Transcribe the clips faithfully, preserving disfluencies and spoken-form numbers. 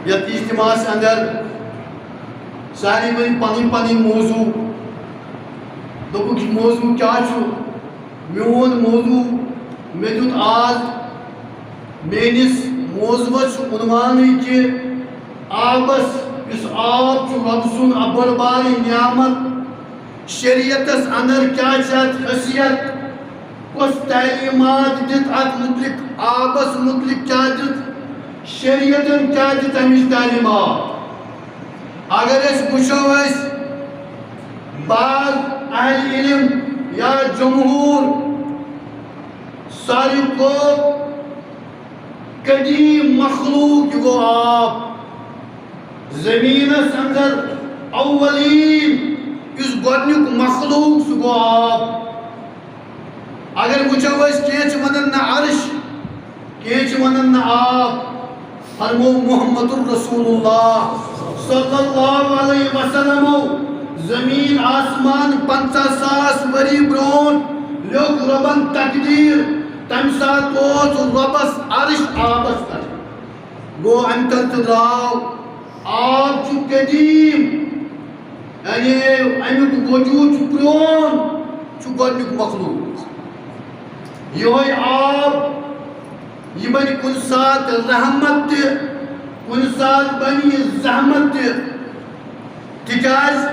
یتھ اجتماعس اندر سارے ؤنۍ پنٕنۍ پنٕنۍ موضوع۔ دوٚپُکھ، یہِ موضوع کیٛاہ چھُ؟ میون موضوع، مےٚ دیُت آز میٲنِس موضوعس چھُ عنوانٕے کہِ آبس، یُس آب چھُ رۄب سُنٛد بٔڑ بارٕ نعمت، شریعتس اندر کیٛاہ چھِ اتھ خٲصیت، کۄس تعلیمات دِتھ اتھ متعلق، آبس متعلق کیٛاہ دِتھ، شریعتن کیٛاہ دِتھ امِچ تعلیمات۔ اگر أسۍ وٕچھو، أسۍ بعض اہل علم یا جمہور، ساروی کھۄتہٕ قدیم مخلوق یہِ گوٚو آب۔ زمینس اندر اولین یُس گۄڈنیُک مخلوق سُہ گوٚو آب۔ اگر وٕچھو أسۍ، کینٛہہ چھِ ونان نہ عرش، کینٛہہ چھِ ونان نہ آب۔ فرمو محمد رسول اللہ صلی اللہ علیہ وسلمو، زمین آسمان پنژاہ ساس ؤری برونٛٹھ لیوٚکھ رۄبن تقدیر، تمہِ ساتہٕ اوس رۄبس عرش آبس پٮ۪ٹھ۔ گوٚو، امہِ تل تہِ درٛاو۔ آب چھُ قدیم، یعنی امیُک وجود چھُ پرون، چھُ گۄڈنیُک مخلوق۔ یِہوٚے آب، یہِ بنہِ کُنہِ ساتہٕ رحمت تہِ، کُنہِ ساتہٕ بنہِ یہِ زحمت تہِ۔ تِکیٛازِ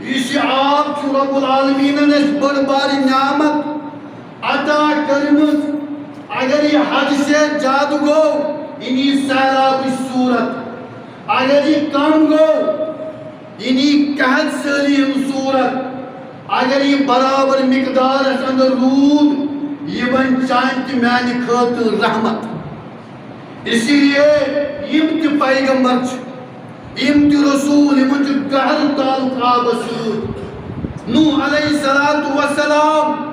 یُس یہِ آب چھُ رب العالمیٖنن اَسہِ بٔڑ بارٕ نعمت عطا کٔرمٕژ۔ اگر یہِ حد سے زیادٕ گوٚو، یہِ نی سیلابٕچ صوٗرت۔ اگر یہِ کم گوٚو، یہِ نی قحط سٲلی ہٕنٛز صوٗرت۔ اگر یہِ برابر مقدارس اندر روٗد، یہِ بنہِ چانہِ تہٕ میانہِ خٲطرٕ رحمت۔ اسی لیے یِم تہِ پیغمبر چھِ، یِم تہِ رسول، یِمن چھُ گہرٕ تعلق آبس سۭتۍ۔ نوح علیہ الصلوۃ والسلام،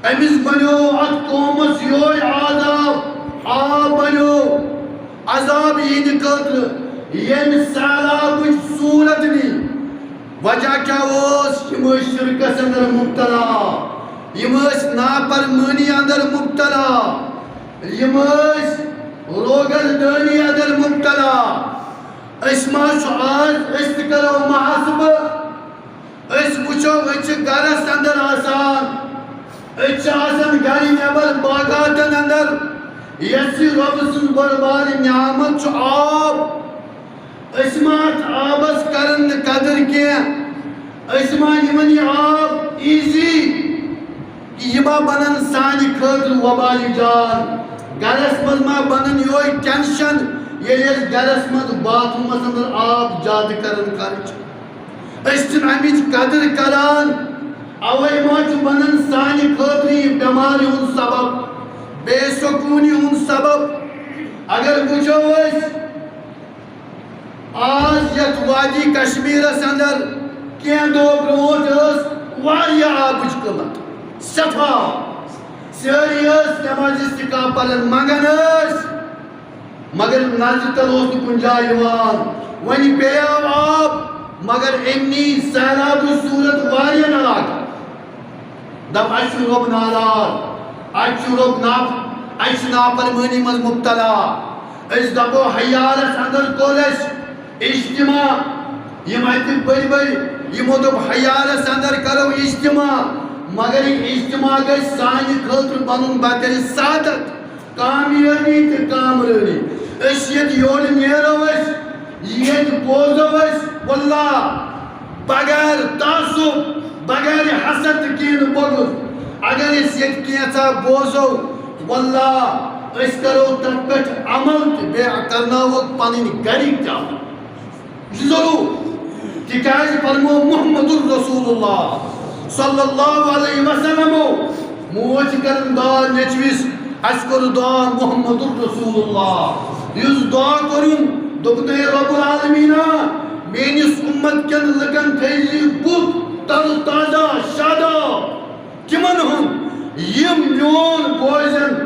أمِس بنیو اتھ قومس یِہوٚے عذاب، آب بنیو عذاب یِہنٛدِ خٲطرٕ، ییٚمہِ سہلابٕچ صوٗرت نی۔ وجہ کیٛاہ اوس؟ یِم ٲسۍ شرکس اندر مبتلا، یِم ٲسۍ نافرمٲنی اندر مبتلا، یِم ٲسۍ روگردٲنی اندر مبتلا۔ أسۍ ما چھُ آز، أسۍ تہِ کرو محاسبہٕ، أسۍ وٕچھو، أسۍ چھِ گرس اندر آسان، أسۍ چھِ آسان گرِ نٮ۪بر باغاتن اندر، یۄس یہِ رۄبہٕ سٕنٛز بٔڑ بارٕ نعمت چھُ آب۔ أسۍ ما اتھ آبس کرن نہٕ قدر کینٛہہ؟ أسۍ ما نِوان یہِ آب ایزی؟ کہِ یہِ ما بنن سانہِ خٲطرٕ وبالہِ جان؟ گرس منٛز ما بنن یِہوٚے ٹینشن، ییٚلہِ أسۍ گرس منٛز باتھ روٗمس اندر آب زیادٕ کران خرچ؟ أسۍ چھِنہٕ امِچ قدر کران، اوے ما چھُ بنان سانہِ خٲطرٕ یہِ بٮ۪مارِ ہُنٛد سبب، بے سکوٗنی ہُنٛد سبب۔ اگر وٕچھو أسۍ، آز یتھ وادی کشمیرس اندر کینٛہہ دۄہ برونٛٹھ ٲس واریاہ آبٕچ قٕلت، سٮ۪ٹھاہ۔ سٲری ٲسۍ نمازِ استسقا پران، منگان ٲسۍ، مگر نظرِ تل اوس نہٕ کُنہِ جایہِ یِوان۔ وۄنۍ پیٚیاو آب، مگر أمۍ نی سہلابٕچ صوٗرت واریاہن علاقن۔ دپ، اسہِ چھُ رۄب ناراض، اسہِ چھُ رۄب نا-، اسہِ چھِ نافرمٲنی منٛز مبتلا۔ أسۍ دپو، حیارس اندر کوٚر اسہِ اجتماع، یِم اتہِ بٔڑۍ بٔڑۍ، یِمو دوٚپ، حیارس اندر کرو اجتماع، مگر یہِ اجتماع گژھِ سانہِ خٲطرٕ بنُن بدر سعادت، کامیٲبی تہٕ کامرٲنی۔ أسۍ ییٚتہِ یورٕ نیرو أسۍ، ییٚتہِ بوزو أسۍ، واللہ، بغیر تعصب، بغیر حسد تہٕ کینٛہہ نہٕ بوٚگُز۔ اگر أسۍ ییٚتہِ کینٛژھا بوزو، واللہ، أسۍ کرو تتھ پٮ۪ٹھ عمل تہٕ بیٚیہِ کرناوو پنٕنۍ گرِکۍ تہِ عمل۔ یہِ ضروٗر، تِکیٛازِ فرمو محمد رسول اللہ صلی اللہ علیہ وسلمو، موج چھِ کران دعا نیٚچوِس، اسہِ کوٚر دعا محمد رسول اللہ، یُس دعا کوٚرُن، دوٚپُن، اے رب العالمینا، میٲنِس اُمت کٮ۪ن لُکن تھٲیزِ بُتھ تر و تازہ، شاداب۔ تِمن ہُنٛد، یِم میون بوزن،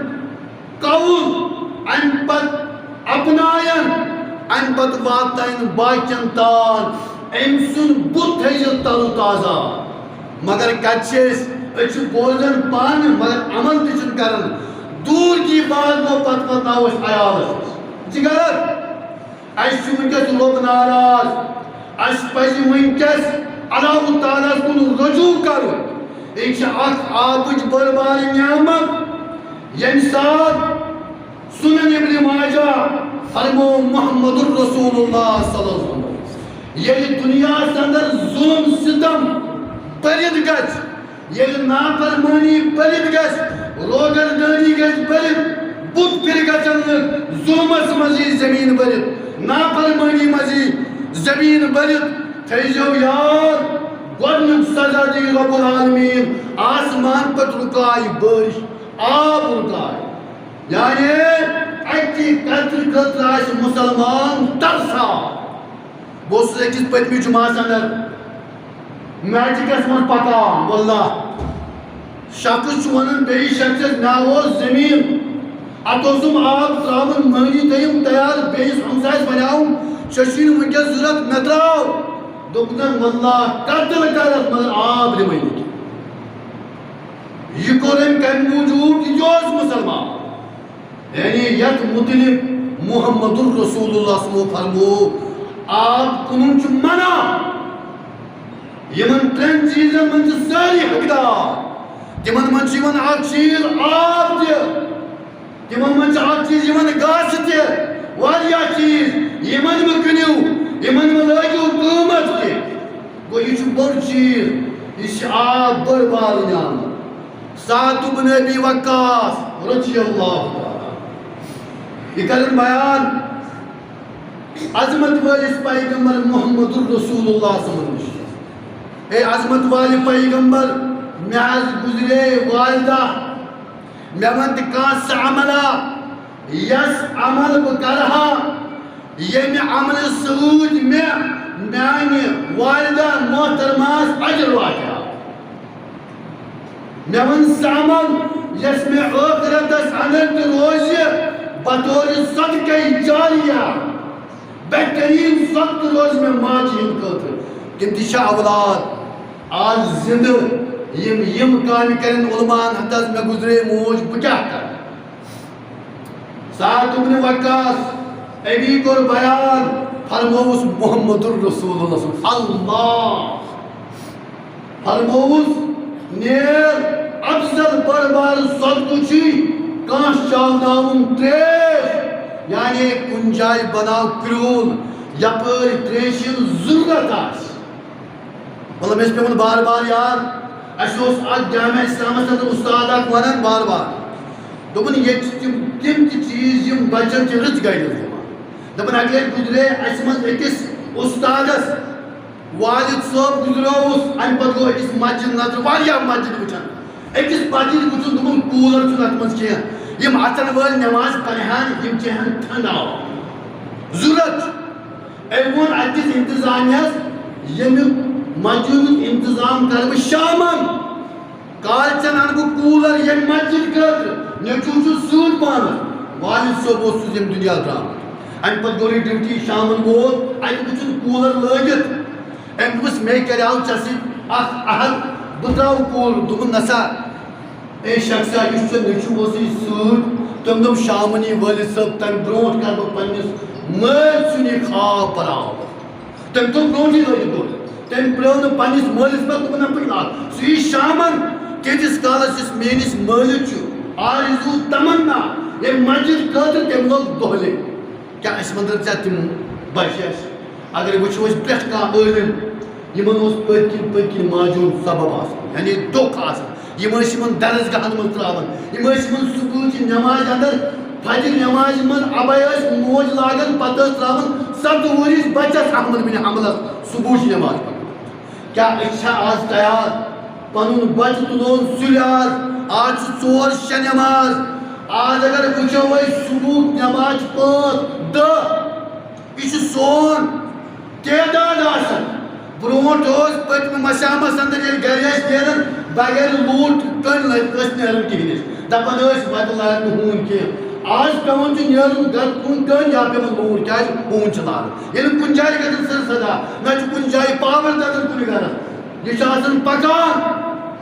قول امہِ پتہٕ اپناین، امہِ پتہٕ واتناین باقین تام أمۍ سُنٛد بُتھ تھٲیزِ تر و تازہ۔ مگر کتہِ چھِ أسۍ؟ أسۍ چھِ بوزان پانہٕ، مگر عمل تہِ چھِنہٕ کران۔ دوٗر کی بات گوٚو، پتہٕ واتناوو أسۍ عیالس۔ یہِ چھِ غلط۔ اَسہِ چھُ وٕنکیٚس رۄب ناراض۔ اَسہِ پَزِ وٕنکیٚس اللہ تعالیٰ ہَس کُن رجوع کَرُن۔ یہِ چھِ اَکھ آبٕچ بٔڑ بارٕ نعمت، ییٚمہِ ساتہٕ سُنن ابن ماجہ فرمو محمد رسول اللہ صلی اللہ علیہ وسلم، ییٚلہِ دُنیاہَس اندر ظلم ستم بٔرِتھ گژھِ، ییٚلہِ نافرمٲنی بٔرِتھ گژھِ، روگردٲنی گژھِ بٔرِتھ، بُت پھِرِ گژھن نہٕ ظُلمس منٛز یی زٔمیٖن بٔرِتھ، نافرمٲنی منٛز یی زٔمیٖن بٔرِتھ۔ تھٲیزیو یاد، گۄڈٕنیُک سزا دی رۄب العالمیٖن، آسمان پٮ۪ٹھ رُکایہِ بٲرِش، آب رُکایہِ۔ یعنی اَکہِ قطرٕ خٲطرٕ آسہِ مُسلمان ترسان۔ بہٕ اوسُس أکِس پٔتمہِ جمعہس اندر میٹرکس منٛز پکان، واللہ۔ شخص چھُ ونان بیٚیِس شخصس، مےٚ اوس زٔمیٖن، اتھ اوسُم آب ترٛاوُن، مٔہنی تھٲیِم تیار، بیٚیِس ہمسایس ونیاوُم، ژےٚ چھُے نہٕ وٕنکیٚس ضروٗرت، مےٚ ترٛاو۔ دوٚپُن، واللہ قتل کرس مگر آب دِمے نہٕ کینٛہہ۔ یہِ کوٚر أمۍ کمہِ موٗجوٗب؟ یہِ تہِ اوس مُسلمان۔ یعنی یتھ متعلق محمد رسول اللہ صلی اللہ علیہ وسلم فرمو، آب کٕنُن چھُ منع۔ یِمن ترٛٮ۪ن چیٖزن منٛز چھِ سٲری حقدار۔ تِمن منٛز چھُ یِوان اکھ چیٖز آب تہِ، تِمن منٛز چھُ اکھ چیٖز یِوان گاسہٕ تہِ، واریاہ چیٖز۔ یِمن مہٕ کٕنِو، یِمن مہٕ لٲگِو قۭمتھ تہِ۔ گوٚو، یہِ چھُ بوٚڑ چیٖز، یہِ چھِ آب بٔڑ بارٕ نعمت۔ سعد بن ابی وقاص رضی اللہ تعالیٰ عنہ۔ یہِ کرن بیان عظمت وٲلِس پیغمبر محمد رسول اللہ صلی اللہ علیہ وسلم نِش۔ اے عظمت والہِ پیغمبر، مےٚ حظ گُزرے والدہ، مےٚ وَن تہِ کانٛہہ سُہ عملہ، یس عمل بہٕ کرٕ ہا، ییٚمہِ عملہٕ سۭتۍ مےٚ میانہِ والدہ محترمہس اجر واتہِ ہا۔ مےٚ وَن سُہ عمل، یس مےٚ ٲخرتس اندر تہِ روزِ بطور صدقہ جاریہ، بہترین صدقہٕ روزِ مےٚ ماجہِ ہٕنٛدِ خٲطرٕ۔ تِم تہِ چھِ اولاد آز زندٕ، یِم، یِم کامہِ کرن۔ علماءن ہتس مےٚ گُزرے موج، بہٕ کیٛاہ کرٕ؟ سعد ابن وقاص، أمی کوٚر بیان، فرمووُس محمد رسول اللہ صلی اللہ علیہ وسلم۔ فرمووُس، نیر افضل بٔڑ بار صدقہٕ چھُے کانٛہہ چاوناوُن تریش، یعنی کُنہِ جایہِ بناو کرٛیوٗل، یپٲرۍ تریشہِ ہٕنٛز ضروٗرت آسہِ۔ مطلب، مےٚ چھُ پیوٚمُت بار بار یاد، اَسہِ اوس اَتھ جامع اسلامَس اندر اُستاد اَکھ وَنان بار بار، دوٚپُن، ییٚتہِ چھِ تِم، تِم تہِ چیٖز یِم بَچَن چھِ رٕژ گایڈنس دِوان۔ دَپان، اَکہِ لَٹہِ گُزرے اَسہِ منٛز أکِس اُستادَس، والد صٲب گُزریووُس، اَمہِ پَتہٕ گوٚو أکِس مسجد نظرِ، واریاہ مسجد وٕچھان، أکِس مسجد وٕچھُن، دوٚپُن، کوٗلَر چھُنہٕ اَتھ منٛز کینٛہہ، یِم اَژَن وٲلۍ نٮ۪ماز پَرِ ہَن، یِم چیٚہَن ٹھنٛڈٕ آب۔ ضوٚرَتھ چھُ۔ أمۍ ووٚن اَتہِ کِس انتظامیہس، ییٚمیُک مسجد ہُنٛد انتظام کرٕ بہٕ شامن۔ کالچن انہٕ بہٕ کوٗلر ییٚمہِ مسجد خٲطرٕ۔ نیٚچوٗ چھُ سۭتۍ پانس۔ والد صٲب اوسُس ییٚمہِ دُنیا درٛامُت۔ اَمہِ پتہٕ گوٚو یہِ ڈیوٹی، شامن ووت، اَتہِ وُچھُن کوٗلر لٲگِتھ۔ أمۍ دوٚپُس، مےٚ کریاو ژےٚ سۭتۍ اکھ عہد، بہٕ ترٛاوٕ کوٗلر۔ دوٚپُن، نسا، اے شخصا، یُس ژےٚ نیٚچوٗ اوسُے سۭتۍ، تٔمۍ دوٚپ، شامَن یی وٲلِد صٲب، تَمہِ برونٛٹھ کَرٕ بہٕ پنٛنِس مٲلۍ سُنٛد یہِ خواب برابر۔ تٔمۍ تھوٚو برونٛٹھٕے لٲگِتھ دۄد۔ تٔمۍ پرٛٲو نہٕ پنٛنِس مٲلِس پٮ۪ٹھ، دوٚپُن، نہ پٕکۍ لاگ۔ سُہ یی شامَن، تیٖتِس کالَس یُس میٛٲنِس مٲلِس چھُ آرزوٗ تمنا ییٚمہِ مسجد خٲطرٕ، تٔمۍ لوگ دۄہلے۔ کیٛاہ اَسہِ منٛز ژےٚ تِم بچہِ اَسہِ؟ اگر وٕچھو أسۍ پرٛٮ۪تھ کانٛہہ عٲلِم، یِمن اوس پٔتۍ کِنۍ، پٔتۍ کِنۍ ماجہِ ہُنٛد سبب آسان، یعنی دۄکھ آسان۔ یِم ٲسۍ یِمن درسگاہن منٛز ترٛاوان، یِم ٲسۍ یِمن صُبحٕچہِ نٮ۪مازِ اندر، فجر نٮ۪مازِ منٛز اَبَے ٲسۍ موج لاگان، پتہٕ ٲسۍ ترٛاوان ستھ ؤرِش بچس احمد بن حنبلس صُبحٕچہِ نٮ۪مازِ پرناوان۔ کیٛاہ أسۍ چھا آز تیار؟ پنُن بچہٕ تُلون سُلہِ آز۔ آز چھِ ژور شےٚ نٮ۪ماز۔ آز اگر وٕچھو أسۍ صُبحُک نٮ۪ماز چھِ پانٛژھ دَہ۔ یہِ چھُ سون تعداد آسان۔ برونٛٹھ اوس پٔتمہِ مشامس اندر ییٚلہِ گرِ ٲسۍ نیران، بغیر لوٗٹھ کٔنۍ لٔگۍ ٲسۍ نیران کِہیٖنۍ ٲسۍ۔ دپان ٲسۍ، وتہِ لارِ نہٕ ہوٗنۍ کینٛہہ۔ آز پٮ۪وان چھُ نیرُن گرٕ کُن کٔنۍ یا پٮ۪وان لوٗٹھ، کیٛازِ ہوٗنۍ چھِ لاران۔ ییٚلہِ کُنہِ جایہِ گژھان سٕر صدا، نہ چھُ کُنہِ جایہِ پاور دزان کُنہِ گرس۔ یہِ چھُ آسان پکان،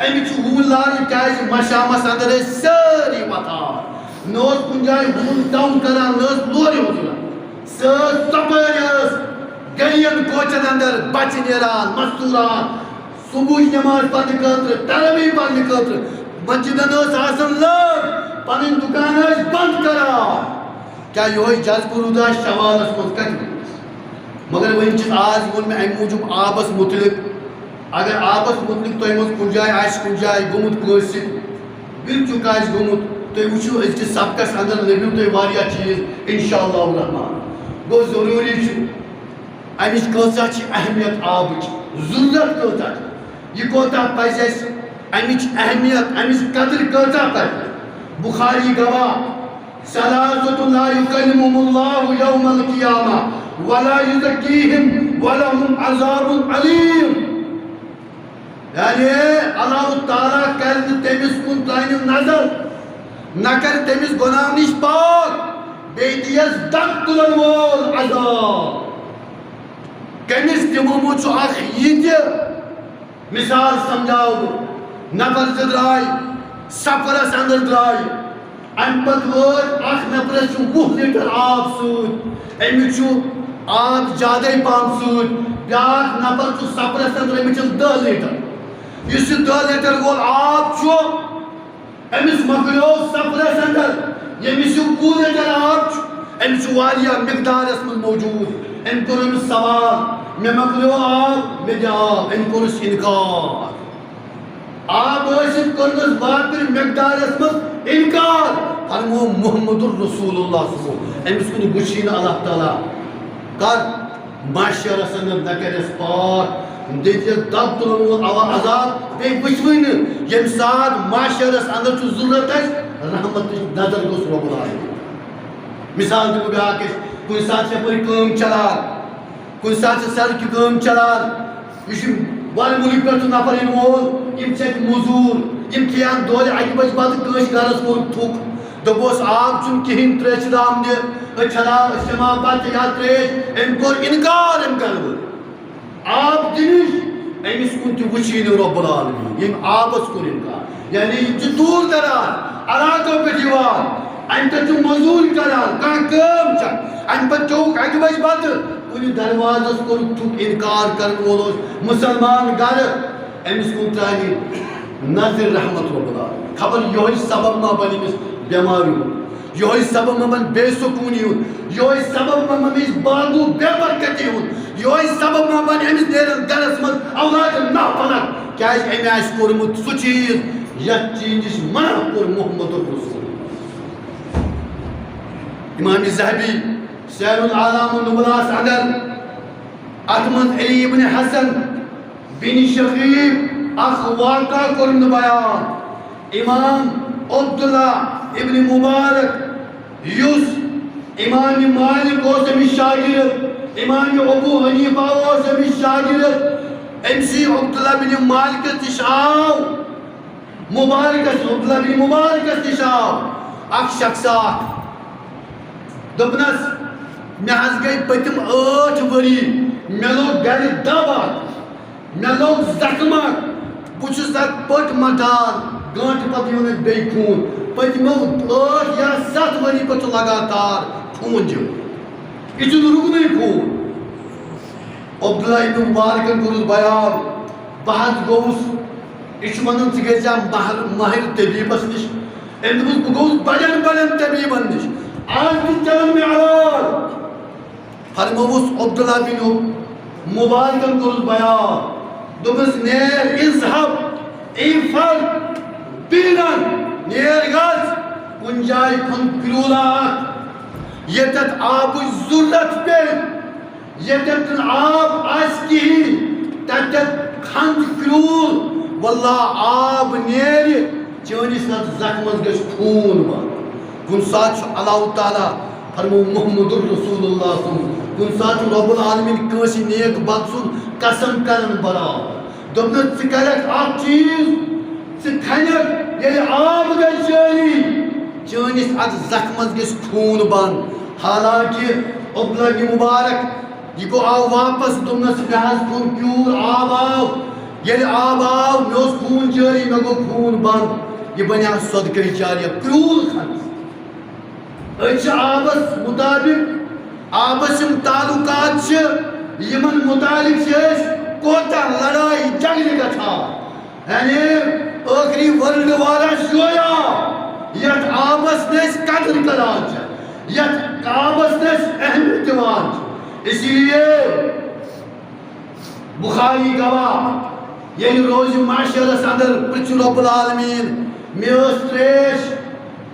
أمِس چھُ ہوٗنۍ لاران، کیٛازِ مشامس اندر ٲسۍ سٲری وۄتھان۔ نہ اوس کُنہِ جایہِ ہوٗن ٹاوُن کران، نہ ٲس لورِ ہُنٛد تُلان۔ سۄ ٲس ژۄپٲرۍ کوچن اندر بچہِ نیران، مستوٗران، صبحٕچ نماز پرنہٕ خٲطرٕ، تراویح پرنہٕ خٲطرٕ۔ مسجدن ٲس آسان لٲر، پنٕنۍ دُکان ٲسۍ بنٛد کران۔ کیٛاہ یِہوٚے جذبہٕ روٗدا شوالس منٛز کتہِ؟ مگر وۄنۍ چھِ، آز ووٚن مےٚ امہِ موٗجوٗب آبس مُتعلق۔ اگر آبس مُتعلق تۄہہِ منٛز کُنہِ جایہِ آسہِ، کُنہِ جایہِ گوٚمُت کٲنٛسہِ سۭتۍ، بِل چُک آسہِ گوٚمُت، تُہۍ وٕچھِو أزکِس سبقس اندر لٔبِو تُہۍ واریاہ چیٖز، انشاءاللہ الرحمن۔ گوٚو، ضروٗری چھُ امِچ کۭژاہ چھِ اہمیت آبٕچ، ضروٗرت کۭژاہ چھِ، یہِ کوتاہ پزِ اَسہِ، امِچ اہمیت، امِچ قدٕر کۭژاہ پزِ۔ بخاری گواہ، ثلاثة لا يكلمهم الله يوم القيامة ولا يزكيهم ولهم عذاب أليم۔ یعنی اللہ تعالیٰ کرِ نہٕ تٔمِس کُن ترٛاونہِ نظر، نہ کرِ تٔمِس گۄناہ نِش پاک، بیٚیہِ دِیَس دَگ تُلن وول عذاب۔ کٔمِس دِمو منٛز چھُ اکھ یہِ تہِ مثال سمجھاو بہٕ۔ نفر زٕ درٛاے، سفرس اندر درٛاے، امہِ پتہٕ وٲتۍ اکھ نفرس چھُ وُہ لیٹر آب سۭتۍ، أمِس چھُ آب زیادَے پہم سۭتۍ، بیٛاکھ نفر چھُ سفرس اندر، أمِس چھِ دَہ لیٹر۔ یُس یہِ دَہ لیٹر وول آب چھُ، أمِس مۄکلیو سفرس اندر، ییٚمِس یہِ وُہ لیٹر آب چھُ، أمِس چھُ واریاہ مقدارس منٛز موجود۔ أمۍ کوٚر أمِس سوال، "مےٚ مۄکلیو آب، مےٚ دِ آب۔" أمۍ کوٚرُس انکار۔ آب ٲسِتھ کوٚرنَس وافر مقدارس منٛز انکار۔ فرموو محمد الرسول اللہ صلی اللہ علیہ وسلم۔ أمِس کُن وٕچھی نہٕ اللہ تعالیٰ۔ کر؟ محشرس اندر نہ کرٮ۪س پاک، دِتھ یَس دَگ تُلن وول اوا عذاب، بیٚیہِ وٕچھوٕے نہٕ۔ ییٚمہِ ساتہٕ محشرس اندر چھُ ضروٗرت اَسہِ، رحمتٕچ نظر گوٚژھ رۄب العالمین۔ مثال دِمہٕ بیٛاکھ أسۍ، کُنہِ ساتہٕ چھِ یپٲرۍ کٲم چلان، کُنہِ ساتہٕ چھِ سڑکہِ کٲم چلان، یہِ چھُ بۄنہٕ مُلکہٕ پٮ۪ٹھ چھُ نفر یِنہٕ وول، یِم چھِ اَتہِ موٚزوٗر، یِم کھیٚیَن دۄہلہِ اَکہِ بَجہِ بَتہٕ، کٲنٛسہِ گَرَس کوٚرُکھ تھُک، دوٚپُس، "آب چھُنہٕ کِہیٖنۍ، ترٛیشہِ دام دِ، أسۍ چَلاو، أسۍ چَماو بَتہٕ یا ترٛیش۔" أمۍ کوٚر اِنکار، أمۍ گَرٕ وٲلۍ۔ آب دِنٕچ، أمِس کُن تہِ وٕچھی نہٕ رۄب العالمین، ییٚمۍ آبَس کوٚر اِنکار۔ یعنی یِم چھِ دوٗر دراز علاقو پٮ۪ٹھ یِوان، اَمہِ پٮ۪ٹھ چھِ مٔزوٗرۍ کران، کانٛہہ کٲم چھےٚ، اَمہِ پَتہٕ چوٚوُکھ اَکہِ بَجہِ بَتہٕ، کُنہِ دروازَس کوٚرُکھ تھُک، اِنکار کرن وول اوس مُسلمان گرٕ، أمِس کُن ترٛاوِ نظرِ رحمت رۄب العالمین۔ خبر یِہوٚے سبب ما بَنہِ أمِس بٮ۪مارِ ہُنٛد، یِہوٚے سبب ما بَنہِ بے سکوٗنی ہُنٛد، یِہوٚے سبب ما بَنہِ أمِس باغُک بے برکتی ہُنٛد، یِہوٚے سبب ما بَنہِ أمِس نیرن گرس منٛز اولاد نافرت، کیٛازِ أمۍ آسہِ کوٚرمُت سُہ چیٖز یَتھ چیٖزٕچ منع کوٚر محمد رسول۔ امام ذہبی سیر الاعلام النبلاہس اندر اتھ منٛز علی ابن حسن بن شقیق اکھ واقعہ کوٚرمُت بیان۔ امام عبداللہ ابن مبارک، یُس امام مالک اوس أمِس شاگرد، امام ابو حنیفہ اوس أمِس شاگرد، أمۍ سی عبداللہ بن مالکس نِش آو مبارکس، عبداللہ بن مبارکس نِش آو اکھ شخص اکھ۔ دوٚپنس، "مےٚ حظ گٔے پٔتِم ٲٹھ ؤری، مےٚ لوٚگ گرِ دب اکھ، مےٚ لوٚگ زخم اکھ، بہٕ چھُس اتھ پٔٹ مٹان، گٲنٹہٕ پتہٕ یِوان اتہِ بیٚیہِ خوٗن۔ پٔتمیو ٲٹھ یا ستھ ؤری پٮ۪ٹھ چھُ لگاتار خوٗن دِوان، یہِ چھُنہٕ رُکنٕے خوٗن۔" عبداللہ ابن مبارکن کوٚرُس بیان، بہٕ حظ گوٚوُس، یہِ چھُ ونان، "ژٕ گٔژھ زِ ماہر، ماہر طبیبس نِش۔" أمۍ دوٚپُس، "بہٕ گوٚوُس بڑٮ۪ن بڑٮ۪ن طبیبن نِش، آز تہِ چلان مےٚ علاج۔" فرمووُس عبداللہ بن مبارکن کوٚرُس بیان، دوٚپُس، "نیر، اذهب، افر، بیرن، نیر گژھ، کُنہِ جایہِ کھۄن کرٛوٗلا اکھ، ییٚتٮ۪تھ آبٕچ ضروٗرت پیٚیہِ۔" ییٚتٮ۪تھ نہٕ آب آسہِ کِہیٖنۍ، تَتٮ۪تھ کھنٛد کرٛوٗل، واللہ آب نیرِ، چٲنِس اَتھ زخمَس گژھِ خوٗن بنٛد۔ کُنہِ ساتہٕ چھُ اللہ تعالیٰ، فرمو محمد رسول اللہ صلی اللہ علیہ وسلم، کُنہِ ساتہٕ چھُ رب العالمین کٲنٛسہِ نیک بنٛدٕ سُنٛد قسم کران برابر۔ دوٚپنَس، ژٕ کَرَکھ اَکھ چیٖز، ژٕ کھَنَکھ، ییٚلہِ آب گژھِ جٲری، چٲنِس اَتھ زخمَس گژھِ خوٗن بنٛد۔ حالانکہ عبداللہ بن مبارک، یہِ گوٚو، آو واپس، دوٚپنَس، "مےٚ حظ کوٚر کیوٗر، آب آو۔ ییٚلہِ آب آو، مےٚ اوس خوٗن جٲری، مےٚ گوٚو خوٗن بنٛد۔" یہِ بنیٛاو صدقہ جاریہ، کرٛوٗل کھنٛڈ۔ أسۍ چھِ آبس مُطابِق، آبس یِم تعلقات چھِ، یِمن متعلق چھِ أسۍ کوتاہ لڑٲے جھگڑٕ گژھان۔ یعنی ٲخری ورلڈ وارس یویا، یتھ آبس نہٕ أسۍ قدر کران چھِ، یتھ آبس نہٕ أسۍ اہمیت دِوان چھِ۔ اسی لیے بخاری گواہ، ییٚلہِ روزِ محشرس اندر پرژھِ رب العالمین، مےٚ ٲس تریش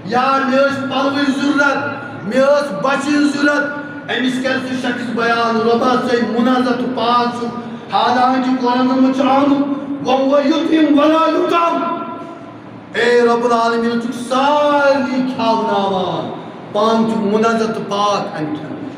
یا مےٚ ٲس پلوٕچ ضرورت، مےٚ ٲس بچہِ ہٕنٛز ضرورت، أمِس کرِ سُہ شخص بیان، رۄبا ژٕے منزہ تہٕ پاک چھُکھ، حالانکہِ قرآنس منٛز چھُ آمُت، وَهُوَ يُطْعِمُ وَلَا يُطْعَمُ۔ اے رب العالمین، ژٕ چھُکھ سارنٕے کھیاوناوان، پانہٕ چھُکھ منزہ تہٕ پاک امہِ کھٮ۪نہٕ نِش۔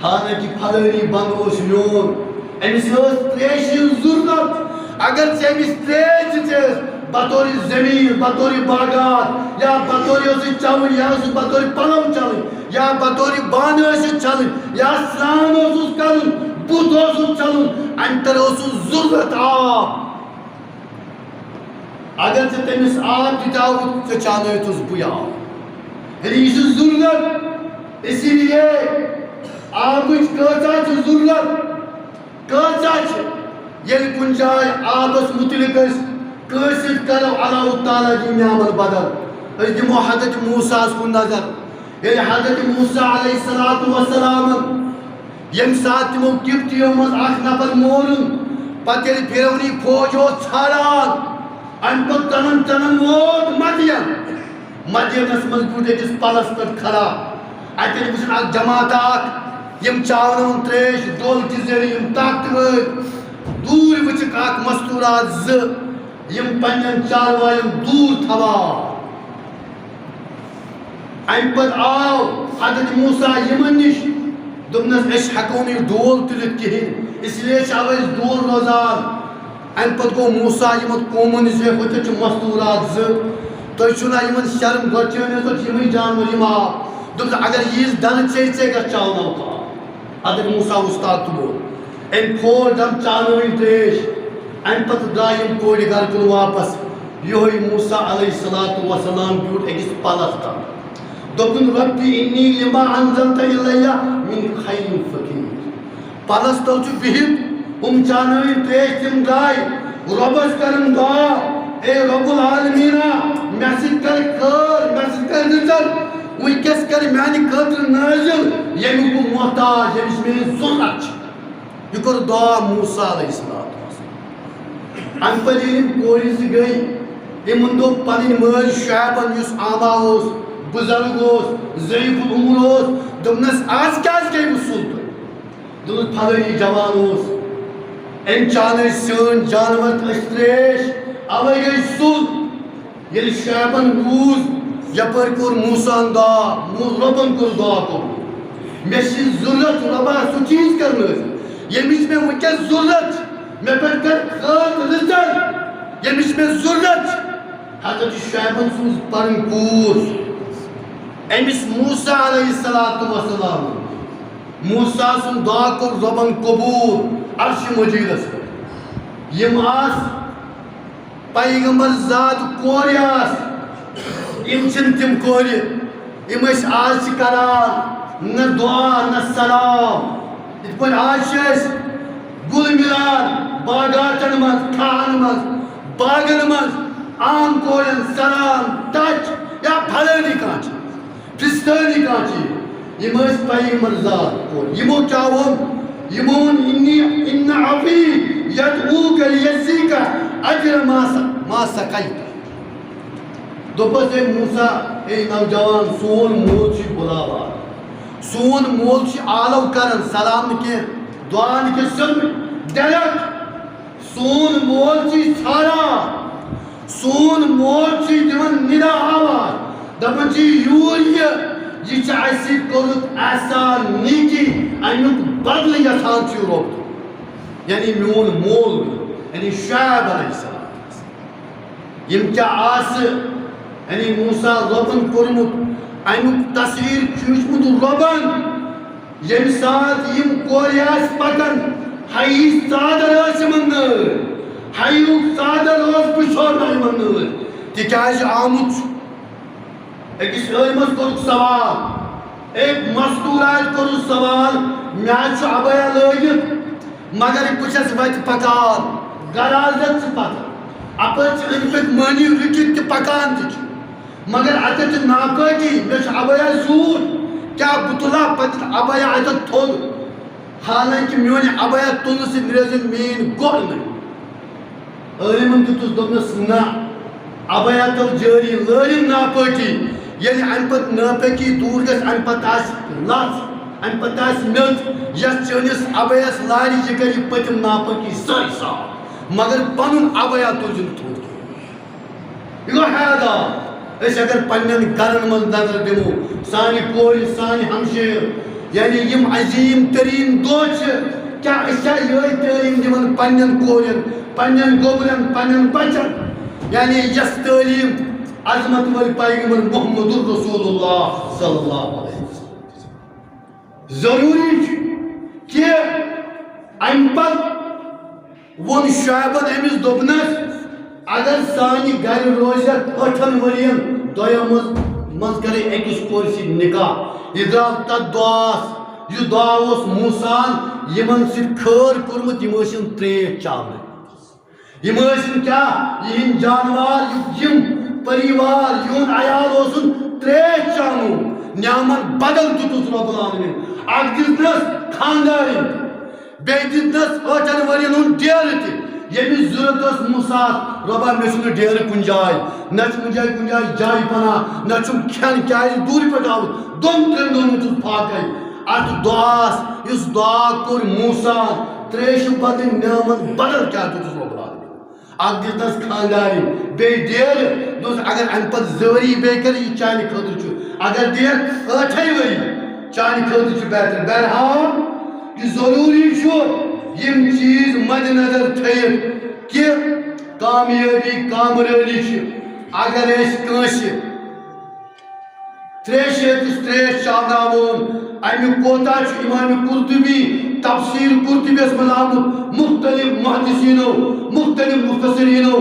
حالانکہِ فلٲنی بندٕ اوس میون، أمِس ٲس تریشہِ ہٕنٛز ضرورت۔ اگر ژےٚ أمِس تریش دِژیس بطور زٔمیٖن، بطور باغات، یا بطور ٲسٕس چَوٕنۍ، یا ٲسٕس بطور پَلو چھَلٕنۍ، یا بطور بانہٕ ٲسٕس چھَلٕنۍ، یا سرٛان اوسُس کَرُن، بُتھ اوسُس چھَلُن، اَمہِ تَلہٕ اوسُس ضروٗرت آب۔ اگر ژےٚ تٔمِس آب دِتاوُتھ، ژےٚ چاونٲوتھُس بٕے آب۔ یعنی یہِ چھُ ضروٗرت، اسی لیے آبٕچ کۭژاہ چھِ ضروٗرت۔ کۭژاہ چھِ؟ ییٚلہِ کُنہِ جایہِ آبس مُتعلق أسۍ کٲنٛسہِ سۭتۍ کرو، اللہ تعالیٰ دِیہِ نعمت بدل۔ أسۍ دِمو حضرت موسیٰ ہس کُن نظر۔ ییٚلہِ حضرت موسیٰ علیہ الصلوۃ والسلامن ییٚمہِ ساتہٕ تِمو قبطیو منٛز اکھ نفر مورُن، پتہٕ ییٚلہِ فرعونی فوج اوس ژھانڈان، امہِ پتہٕ ژنن ژنن ووت مدین۔ مدینس منٛز بیوٗٹھ أکِس پلس پٮ۪ٹھ کھڑا۔ اتٮ۪ن وٕچھُن اکھ جماعت اکھ، یِم چاوناوان تریش ڈول کہِ ذٔریعہٕ، یِم طاقتور۔ دوٗرِ وٕچھِکھ اکھ مستوٗرات زٕ، یِم پننٮ۪ن چاروایَن دوٗر تھاوان۔ امہِ پتہٕ آو حضرت موسیٰ یِمن نِش، دوٚپنس، أسۍ ہٮ۪کو نہٕ یہِ ڈول تُلِتھ کِہیٖنۍ، اس لیے چھِ اوے أسۍ دوٗر روزان۔ امہِ پتہٕ گوٚو موسیٰ یِمن قومن نِش، ہے، ہوٚتٮ۪تھ چھِ مستوٗرات زٕ، تُہۍ چھِو نا یِمن شرم؟ گۄڈٕ چھِ أمِس دوٚپ یِمٕے جانور یِم آب۔ دوٚپُس، اگر ییٖژ ڈلہٕ ژےٚ، ژےٚ گژھ چاوناوُکھ آب۔ حضرت موسیٰ اوس طاقتور۔ أمۍ کھول ڈَم، چاونٲوِن تریش۔ امہِ پتہٕ درٛاے یِم کورِ گرٕ کُن واپس۔ یِہوٚے موسیٰ علیہ الصلوۃ والسلام بیوٗٹھ أکِس پلس تل۔ دوٚپُن، رب انی لما انزلت الی من خیر فقیر۔ پلس تل چھُ بِہِتھ، یِم چاونٲوِن تریش، تِم درٛاے۔ رۄبس کرن دعا، اے رب العالمینا، مےٚ سۭتۍ کر خٲر، مےٚ سۭتۍ کر رٕژر۔ وٕنکیٚس کر میانہِ خٲطرٕ نٲزِل، ییٚمیُک بہٕ محتاج، ییٚمِچ میٲنۍ ضروٗرت چھِ۔ یہِ کوٚر دعا موسیٰ علیہ السلام۔ امہِ پتہٕ ییٚلہِ یِم کورِ زٕ گٔے، یِمن دوٚپ پنٕنۍ مٲلۍ شعیبن، یُس اعمیٰ اوس، بُزرگ اوس، ضعیف العمر اوس، دوٚپنس، آز کیازِ گٔیوٕ سُل تُہۍ؟ دوٚپُن، پھلٲنی جوان اوس، أمۍ چانٲوۍ سٲنۍ جانور تہٕ أسۍ تریش، اوے گٔے سُل۔ ییٚلہِ شعیبن بوٗز، یپٲرۍ کوٚر موسیٰ ہن دعا، مو-، رۄبن کوٚر دعا قبول۔ مےٚ چھِ ضروٗرت، رۄبا، سُہ چیٖز کر نٲزِل، ییٚمِچ مےٚ وٕنکیٚس ضروٗرت چھِ۔ مےٚ پٮ۪ٹھ کر خٲر تہٕ رٕژر، ییٚمِچ مےٚ ضروٗرت چھِ۔ حضرت شعیبن سوٗز پنٕنۍ کوٗر أمِس موسیٰ علیہ الصلوۃ والسلام۔ موسیٰ سُنٛد دعا کوٚر رۄبن قبوٗل عرشِ مجیٖدس پٮ۪ٹھ۔ یِم آسہٕ پیغمبر زاد کورِ آسہٕ، یِم چھِنہٕ تِم کورِ، یِم أسۍ آز چھِ کران، نہ دعا نہ سلام۔ یِتھ پٲٹھۍ آز چھِ أسۍ گُل مِلان باغاتن منٛز، کھاہن منٛز، باغن منٛز، عام کورٮ۪ن سلام، ٹچ یا پھلٲنی کانٛہہ چھِ۔ فِستٲنی کانٛہہ چیٖز۔ یِم ٲسۍ پیغمبر زاد کورِ۔ یِمو کیٛاہ ووٚن؟ یِمو ووٚن، "انی، ان ابی یدعوک لیجزیک اجر ما س-، ما سقیت۔" دوٚپُس، "اے موسیٰ، اے نوجوان، سون مول چھُے بُلاوان۔ سون مول چھُے آلو کران، سلام نہٕ کینٛہہ، دعا نہٕ کینٛہہ، سیوٚدُے، ڈائریکٹ۔" سون مول چھُے ژھاران، سون مول چھُے دِوان ندا آواز، دَپان چھُے، "یوٗر یہِ، یہِ چھُ اَسہِ سۭتۍ کوٚرمُت احسان، نیکی، اَمیُک بدلہٕ یَژھان چھُے رۄب دیُن۔" یعنی میون مول، یعنی شعیب علیہ السلام۔ یِم کیٛاہ آسہٕ، یعنی موسیٰ رۄبن کوٚرمُت، اَمیُک تصویر کھیوٗچمُت رۄبن۔ ییٚمہِ ساتہٕ یِم کورِ آسہٕ پکان، ہَیِچ ژادر ٲس یِمن نٲر، ہَیُک ژادر اوس پُشورمُت یِمن نٲر، تِکیازِ آمُت چھُ۔ أکِس عٲلمس کوٚرُکھ سوال، أکۍ مستوٗراتہِ کوٚرُکھ سوال، مےٚ حظ چھُ عبایا لٲگِتھ، مگر بہٕ چھَس وَتہِ پَکان، غرازت چھِ پَتہٕ۔ اَپٲرۍ چھِ أنٛدۍ پٔکۍ مٔہنی رُکِتھ تہِ پَکان تہِ چھِ۔ مگر اَتٮ۪تھ چھِ ناپٲکی، مےٚ چھُ عبایا زیوٗٹھ۔ کیٛاہ بہٕ تُلہٕ ہا پَتہٕ عبایا اَتٮ۪تھ تھوٚد؟ حالانکہ میٛانہِ عبایا تُلنہٕ سۭتۍ رٲزِن میٛٲنۍ گۄڈ نہٕ۔ عٲلمَن دیُتُس، دوٚپنَس، نہ، عبایا تھٲو جٲری، لٲرِن ناپٲکی۔ ییٚلہِ اَمہِ پَتہٕ ناپٲکی دوٗر گژھِ، اَمہِ پَتہٕ آسہِ لَژھ، اَمہِ پَتہٕ آسہِ میٚژ، یَتھ چٲنِس عبایَس لارِ، یہِ کَرِ یہِ پٔتِم ناپٲکی سٲرٕے صاف۔ مگر پَنُن عبایا تُلزِ نہٕ تھوٚد کینٛہہ۔ یہِ گوٚو حیران۔ أسۍ اگر پننٮ۪ن گرن منٛز نظر دِمو، سانہِ کورِ، سانہِ ہمشیر، یعنی یِم عظیٖم تریٖن دۄہ چھِ، کیٛاہ أسۍ چھا یِہوٚے تعلیٖم دِوان پننٮ۪ن کورٮ۪ن، پننٮ۪ن گوٚبرٮ۪ن، پننٮ۪ن بچن؟ یعنی یۄس تعلیٖم عظمت وٲلۍ پیغمبر محمد رسول اللہ صلی اللہ علیہ وسلم۔ ضروٗری چھُ کہِ اَمہِ پتہٕ ووٚن شعیبن أمِس، دوٚپنَس، اگر سانہِ گرِ روزٮ۪کھ ٲٹھن ؤرین دۄیو منٛز، منٛز کرے أکِس کورِ سۭتۍ نکاح۔ یہِ درٛاو تتھ دعاہس، یُس دعا اوس موسیٰ ہن یِمن سۭتۍ خٲر کوٚرمُت، یِم ٲسِن ترٛیش چاونہٕ۔ یِم ٲسِن کیٛاہ؟ یِہِنٛدۍ جانوار، یِم پریوار، یِہُنٛد عیال اوسُن ترٛیش چاونُک۔ نعمت بدل دیُتُس رب العالمین۔ اکھ دِژنس خاندارِنۍ، بیٚیہِ دِژنس ٲٹھن ؤرین ہُنٛد ڈیرٕ تہِ۔ ییٚمِس ضروٗرت ٲس موسیٰ ہس، رۄبا، مےٚ چھُنہٕ ڈیرٕ کُنہِ جایہِ، نہ چھُ کُنہِ جایہِ، کُنہِ جایہِ جایہِ پناہ، نہ چھُم کھٮ۪ن، کیازِ دوٗرِ پٮ۪ٹھ آوُس۔ دۄن ترٛٮ۪ن دۄہن ہُنٛد چھُس فاقے۔ اتھ دعاہس، یُس دعا کوٚر موسیٰ ہن، ترٛیشہِ بدلہٕ نعمت بدل کیٛاہ دیُتُس رۄب العالمین؟ اکھ دِژنس خاندارِنۍ، بیٚیہِ ڈیرٕ، دوٚپُس، اگر امہِ پتہٕ زٕ ؤری بیٚیہِ کرِ، یہِ چانہِ خٲطرٕ چھُ، اگر دِیَکھ ٲٹھے ؤری، چانہِ خٲطرٕ چھُ بہتر۔ بہرحال، یہِ ضروٗری چھُ یِم چیٖز مدِ نظر تھٲیِتھ کہِ کامیٲبی، کامرٲنی چھِ، اگر أسۍ کٲنٛسہِ ترٛیشہِ ہٕنٛدِس ترٛیش چاوناوون۔ اَمیُک کوتاہ چھُ امام قرطبی تفسیر قرطبیَس منٛز آمُت، مختلف محدثینو، مختلف مفسرینو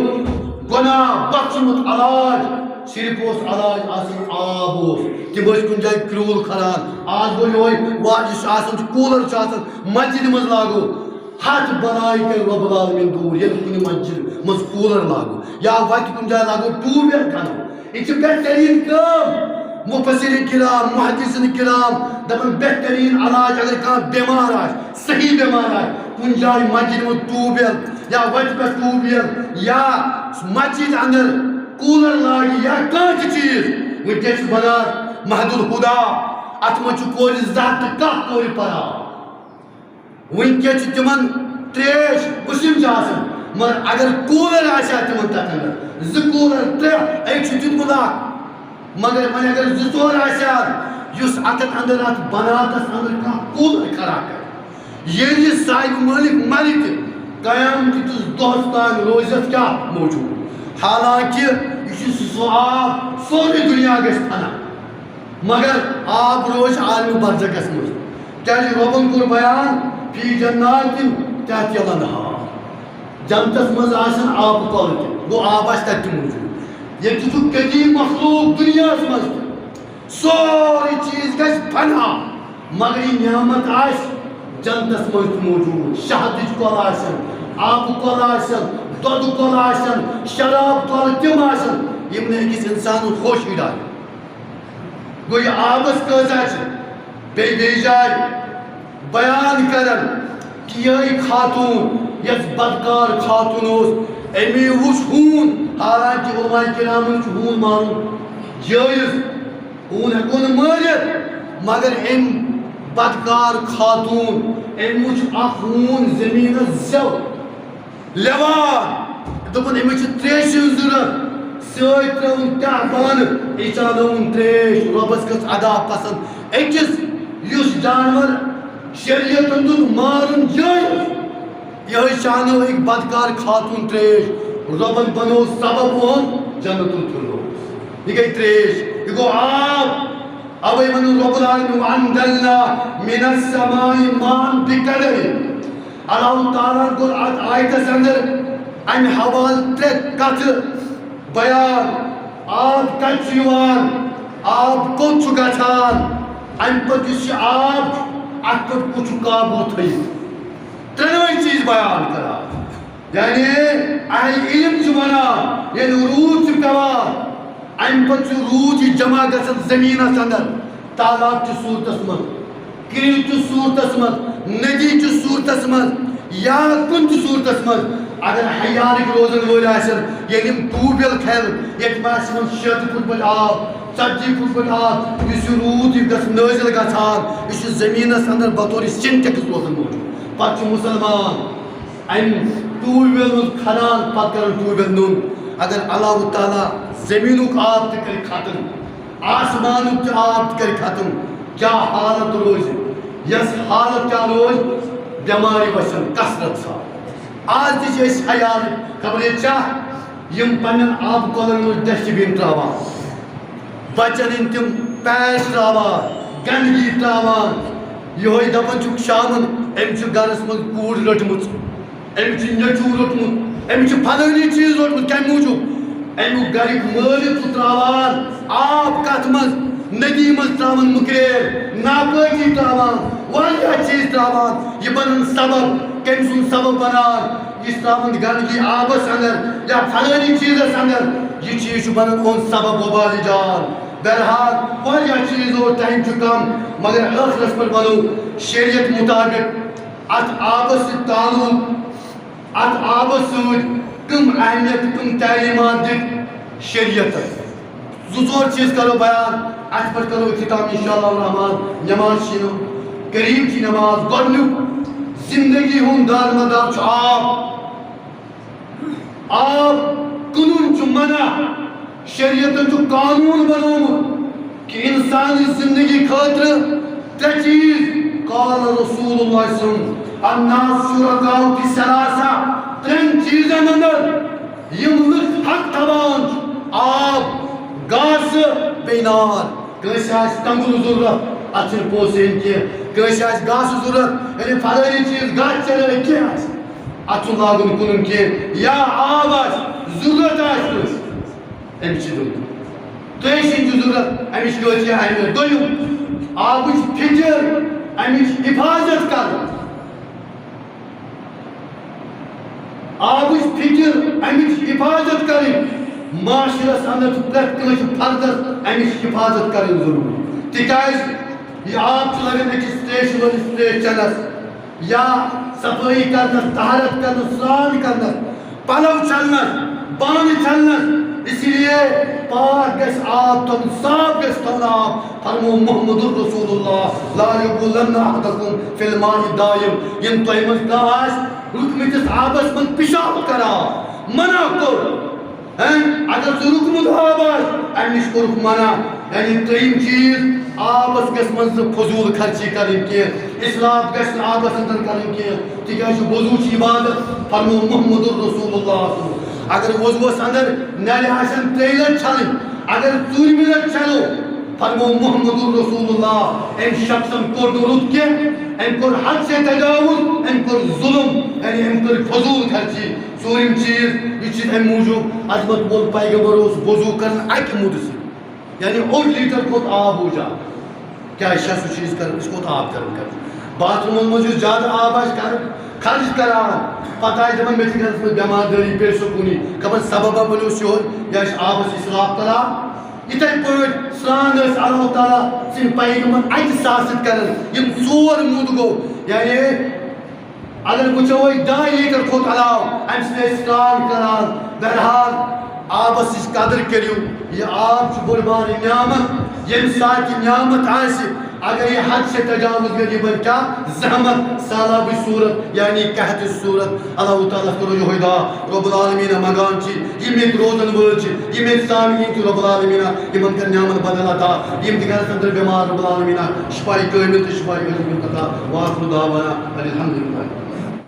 گۄناہ بخشمُت علاج۔ صرف اوس علاج آسان آب اوس۔ تِم ٲسۍ کُنہِ جایہِ کرٛوٗل کھنان۔ آز گوٚو یِہوٚے واجہِ چھُ آسان، چھُ کوٗلر چھُ آسان، مسجدِ منٛز لاگو۔ ہتھ بلاے کرِ رب العالمین دوٗر، ییٚلہِ کُنہِ مسجد منٛز کوٗلر لاگو یا وتہِ کُنہِ جایہِ لاگو ٹیوب ویل کھنو۔ یہِ چھِ بہترین کٲم۔ مفسرین کرام، محدثین کرام دپان، بہترین علاج اگر کانٛہہ بٮ۪مار آسہِ، صحیح بٮ۪مار آسہِ، کُنہِ جایہِ مسجد منٛز ٹیوب ویل یا وتہِ پٮ۪ٹھ ٹیوب ویل یا مسجد اندر کوٗلر لاگہِ یا کانٛہہ تہِ چیٖز۔ وٕنکیٚس چھُ بنان مہد الہدی، اتھ منٛز چھُ کورِ زٕ ہتھ تہٕ کاہ کورِ پران۔ وٕنکیٚس چھِ تِمن ترٛیش، وُشِنۍ چھِ آسان، مگر اگر کوٗلر آسہِ ہا تِمن تَتھ اندر، زٕ کوٗلر، ترٛےٚ، أکۍ چھُ دیُتمُت اکھ، مگر وۄنۍ اگر زٕ ژور آسہِ ہا، یُس اَتٮ۪ن اندر، اَتھ بناتس اندر کانٛہہ کوٗلر کھڑا کرِ، ییٚلہِ یہِ صاحب مٲلِک مرِ تہِ، قیامت کِس دۄہس تام روزِ اَتھ کیٛاہ موجود؟ حالانکہِ یہِ چھُ سُہ آب، سورُے دُنیا گژھِ فنا۔ مگر آب روزِ عالم برزخس منٛز۔ کیازِ رۄبن کوٚر بیان، فی جناتن تحتہا الانہار۔ جنتس منٛز آسن آبہٕ کۄلہٕ تہِ، گوٚو آب آسہِ تتہِ تہِ موجود۔ ییٚتہِ چھُ قدیم مخلوق دُنیاہس منٛز تہِ۔ سورُے چیٖز گژھِ فنا، مگر یہِ نعمت آسہِ جنتس منٛز تہِ موجود۔ شہدٕچ کۄلہٕ آسن، آبہٕ کۄلہٕ آسن، دۄدٕ کۄلہٕ آسن، شراب کۄلہٕ تِم آسن، یِم نہٕ أکِس انسانس ہوشی ڈالن۔ گوٚو، یہِ آبس کۭژاہ چھِ؟ بیٚیہِ، بیٚیہِ جایہِ بیان کران کہِ یِہوٚے خاتوٗن، یۄس بدکار خاتوٗن اوس، أمی وُچھ ہوٗن۔ حالانکہِ علماء کرامن چھُ ہوٗن مارُن جٲیز، ہوٗن ہٮ۪کو نہٕ مٲرِتھ، مگر أمۍ بدکار خاتوٗن، أمۍ وُچھ اکھ ہوٗن زٔمیٖنس زٮ۪و۔ لٮ۪وان۔ دوٚپُن، أمِس چھِ ترٛیشہِ ہٕنٛز ضروٗرت۔ سۭتۍ ترٛٲوٕن کیٛاہ بانہٕ، یہِ چاونٲوٕن ترٛیش۔ رۄبَس کھٔژ ادا پسنٛد۔ أکِس یُس جانور شریعتن دیُت مارُن جٲیِز، یِہوٚے چاونٲو أکۍ بدکار خاتوٗن ترٛیش۔ رۄبَن بنوو سبب اُہُنٛد جنت الفردوس۔ یہِ گٔے ترٛیش، یہِ گوٚو آب۔ اوے ووٚنُن رب العالمین، "وانزلنا من السماء ماء بقدر۔" اللہ تعالیٰ ہن کوٚر اتھ آیتس اندر امہِ حوالہٕ ترٛےٚ کتھٕ بیان۔ آب کتہِ چھُ یِوان؟ آب کوٚت چھُ گژھان؟ امہِ پتہٕ یُس یہِ آب چھُ، اتھ پٮ۪ٹھ کُس چھُ قابوٗ تھٲیِتھ؟ ترٛٮ۪نوَے چیز بیان کران۔ یعنی اہل علم چھِ ونان، ییٚلہِ روٗد چھُ پٮ۪وان، امہِ پتہٕ چھُ روٗد یہِ جمع گژھان زٔمیٖنس اندر، تالاب چہِ صوٗرتس منٛز، کرٛیٚہہ چہِ صوٗرتس منٛز، ندی چہِ صوٗرتس منٛز، یا کُنہِ تہِ صوٗرتس منٛز۔ اگر حیارٕکۍ روزن وٲلۍ آسن، ییٚلہِ یِم ٹیوب ویل کھنن، ییٚتہِ ما آسہِ یِمن شیٚتہٕ فُٹ پٲٹھۍ آب، ژتجی فُٹ پٲٹھۍ آب، یُس یہِ روٗد یہِ گژھِ نٲزِل گژھان، یہِ چھُ زٔمیٖنس اندر بطور سِنٹیکس روزان موٗجوٗد۔ پتہٕ چھُ مُسلمان امہِ ٹیوب ویل منٛز کھنان، پتہٕ کران ٹیوب ویل نوٚن۔ اگر اللہ تعالیٰ زٔمیٖنُک آب تہِ کرِ ختم، آسمانُک تہِ آب تہِ کرِ ختم، کیٛاہ حالت روزِ؟ یۄس حالت کیٛاہ روزِ؟ بٮ۪مارِ وَسن کثرت سان۔ آز تہِ چھِ أسۍ حیال، خبر ییٚتہِ چھا یِم پننٮ۪ن آبہٕ کۄلن منٛز ڈسٹ بِن ترٛاوان، بچن ہٕنٛدۍ تِم پیڈ ترٛاوان، گندگی ترٛاوان۔ یِہوٚے دپان چھُکھ شامن، أمۍ چھُ گرس منٛز کوٗر رٔٹمٕژ، أمۍ چھُ نیٚچوٗ روٚٹمُت، أمۍ چھُ فلٲنی چیٖز روٚٹمُت۔ کَمہِ موٗجوٗب؟ اَمیُک گَرِکۍ مٲلِک چھُ ترٛاوان آب کَتھ منٛز؟ ندی منٛز ترٛاوان مُکریل، ناپٲکی ترٛاوان، واریاہ چیٖز ترٛاوان۔ یہِ بَنان سبب، کٔمۍ سُنٛد سبب بَنان؟ یہِ چھُ ترٛاوان گنٛدگی آبَس اَندَر یا فلٲنی چیٖزَس اَندَر۔ یہِ چیٖز چھُ بَنان اُہُنٛد سبب وبالِ جان۔ بہرحال، واریاہ چیٖز اور ٹایم چھُ کم، مگر ٲخرَس پٮ۪ٹھ وَنو شریعت مُطابِق اَتھ آبَس سۭتۍ تعلق، اتھ آبس سۭتۍ کم اہمیت، کم تعلیمات دِتۍ شریعتن؟ زٕ ژور چیٖز کرو بیان، اتھ پٮ۪ٹھ کرو اختتام انشاءاللہ الرحمن۔ نماز چھِ یِوان، قریب چھِ نماز۔ گۄڈنیُک زندگی ہُنٛد دارمدار چھُ آب۔ آب کٕنُن چھُ منع۔ شریعتن چھُ قانوٗن بنوومُت کہِ انسانی زندگی خٲطرٕ ترٛےٚ چیٖز۔ قال رسول اللہ صلی اللہ علیہ وسلم، الناس شرکاء فی ثلاثہ، ترٛٮ۪ن چیٖزن اندر یِم لُکھ حق تھاوان چھِ، آب، گاسہٕ، بیٚیہِ نار۔ کٲنٛسہِ آسہِ تنگُل ضروٗرت، اتھ چھِنہٕ پونٛسہٕ ہیٚنۍ کینٛہہ۔ کٲنٛسہِ آسہِ گاسہٕ ضروٗرت، یعنی فلٲنی چیٖز گاسہٕ چرٲے کینٛہہ آسہِ، اتھ چھُنہٕ لاگُن کٕنُن کینٛہہ۔ یا آب آسہِ، ضروٗرت آسہِ کٲنٛسہِ، أمِس چھِ دیُن۔ ترٛیٚیہِ سٕنٛدِ ضروٗرت، أمِس چھِ کٲفی اہمیت۔ دوٚیُم، آبٕچ فِکر، اَمِچ حِفاظت کَرٕنۍ۔ آبٕچ فِکر، اَمِچ حِفاظت کَرٕنۍ۔ معاشرَس اَندَر چھُ پرٛٮ۪تھ کٲنٛسہِ فردَس اَمِچ حِفاظت کَرٕنۍ ضروٗری۔ تِکیٛازِ یہِ آب چھُ لَگان أکِس ترٛیشہِ وٲلِس ترٛیش چٮ۪نَس، یا صفٲیی کرنس، طہارت کرنس، سرٛان کرنس، پلو چھلنس، بانہٕ چھلنس۔ اسی لیے پاک گژھِ آب تھاوُن، صاف گژھِ تھاوُن آب۔ فرمو محمد رسول اللہ، لا یبولن احدکم فی الماء الدائم۔ یِم تۄہہِ منٛز کانٛہہ آسہِ رُکمٕتِس آبس منٛز پِشاب کران، منع کوٚر۔ ہیں؟ اگر سُہ رُکمُت آب آسہِ، اَمہِ نِش کوٚرُکھ منع۔ یعنی ترٛیٚیِم چیٖز، آبَس گژھِ منٛز نہٕ فضوٗل خرچی کَرٕنۍ کینٛہہ، اِسراف گژھِ نہٕ آبَس اندر کَرٕنۍ کینٛہہ، تِکیٛازِ وضوٗ چھِ عبادت، فرمو محمد رسول اللہ صلی اللہ علیہ وسلم۔ اگر وضوٗوَس اندر نَلہِ آسَن ترٛیٚیہِ لَٹہِ چھَلٕنۍ، اگر ژوٗرِمہِ لَٹہِ چھَلو، فرمو محمد رسول اللہ، أمۍ شخصن کوٚر نہٕ رُت کینٛہہ، أمۍ کوٚر حد سے تجاوز، أمۍ کوٚر ظلم، یعنی أمۍ کٔر فضوٗل خرچی۔ ژوٗرِم چیٖز، یہِ چھِ اَمہِ موٗجوٗب عظمت وول پیغمبر اوس وضوٗ کران اَکہِ مُدٕ سۭتۍ، یعنی اوٚڑ لیٖٹر کھوٚت آب اوجا۔ کیٛاہ چھا سُہ چیٖز کران؟ أسۍ کوٚت آب کران خرٕچ؟ باتھ روٗمَن منٛز یُس زیادٕ آب آسہِ کران، خرٕچ کران، پتہٕ آسہِ دَپان، مےٚ چھِ گرَس منٛز بٮ۪مار دٲری، پیٚیہِ سکوٗنٕے۔ خبر سببا بَنیوس یِہوٚے، یہِ آسہِ آبَس اِسراف کران۔ یِتھَے پٲٹھۍ سرٛان ٲسۍ اللہ تعالیٰ سٕنٛدۍ پیغمبر اَکہِ ساتہٕ سۭتۍ کران۔ یِم ژور مُدٕ گوٚو، یعنی اگر وٕچھو أسۍ، ڈاے لیٹر کھۄتہٕ علاوٕ اَمہِ سۭتۍ ٲسۍ سرٛان کران۔ بہرحال، آبس ہٕنٛز قدر کٔرِو۔ یہِ آب چھُ بوٚڑ بارٕ نعمت۔ ییٚمہِ ساتہٕ یہِ نعمت آسہِ، اگر یہِ حد سے تجاوز گژھِ، یہِ بنہِ کیٛاہ؟ زحمت، سہلابٕچ صوٗرت، یعنی قحطٕچ صوٗرت۔ اللہ تعالیٰ ہس کرو یِہوٚے دعا۔ رب العالمین منٛگان چھِ، یِم ییٚتہِ روزن وٲلۍ چھِ، یِم ییٚتہِ سامعیٖن چھِ، رب العالمین یِمن کر نعمت بدل عطا۔ یِم تہِ گرس اندر بٮ۪مار، رب العالمین شفاء کامل تہٕ شفاء عاجل عطا۔ وآخر دعوانا ان الحمد للہ۔